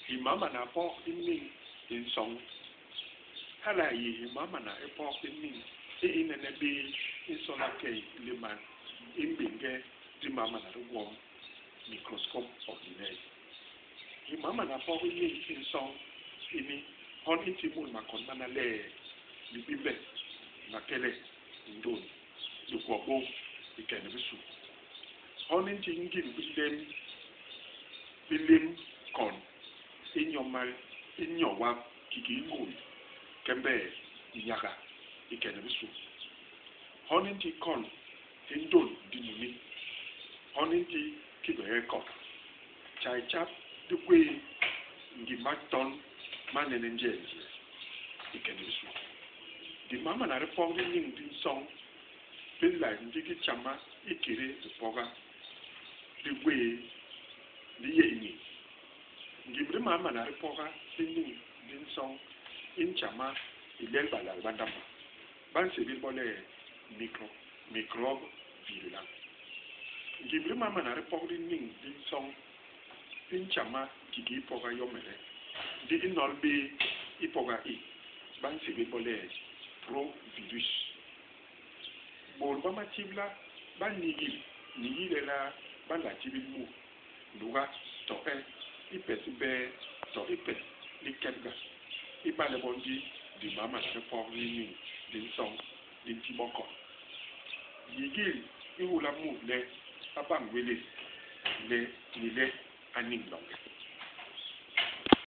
Himamana pok di niñ i nsoñ. Hala a yé himamana i pok di niñ i i nene bé i nsola kei léman i mbéñge dimamana di gwom, microscope ordinaire. Himamana pok i niñ i nsoñ ini hon i nti mut makon mana le, libimbe, makele, ndôn, likwo bôô i ke ni bisu. Hon i nti ngim bilem bilem kon i nyo mal i nyo wap kiki ngui, kembee, nyaga i ke ni bisu. Hon i nti kon hi ndôn dinuni. Hon i nti ki behee kon. Tjai tjap di gwé ngim maton ma nene njee njee i ke ni bisu. Dimamana di pok di niñ di nsoñ bi nla ndigi tjama ikédé dipoga di gwé di yé i niñ. Ngim dimamana di poga di niñ di nsoñ i ntjama i lel balal ba ndamba. Ba nsébél bo le micro, microbe virulent. Ngim dimamana di pok di niñ di nsoñ i ntjama kiki i poga yomede, ndi i nol bé i poga i. Ba nsébél bo le provirus. Bôt ba matibla ba nigil ni yi lelaa ba nla tibil mut nuga to e i pes i bee to i pes likébga ibale bo ndi dimamana di pok ni niñ di nsoñ di nti bo kon. Yigil i hôla mut le a ba ngwélés le ni le a niñ loñge.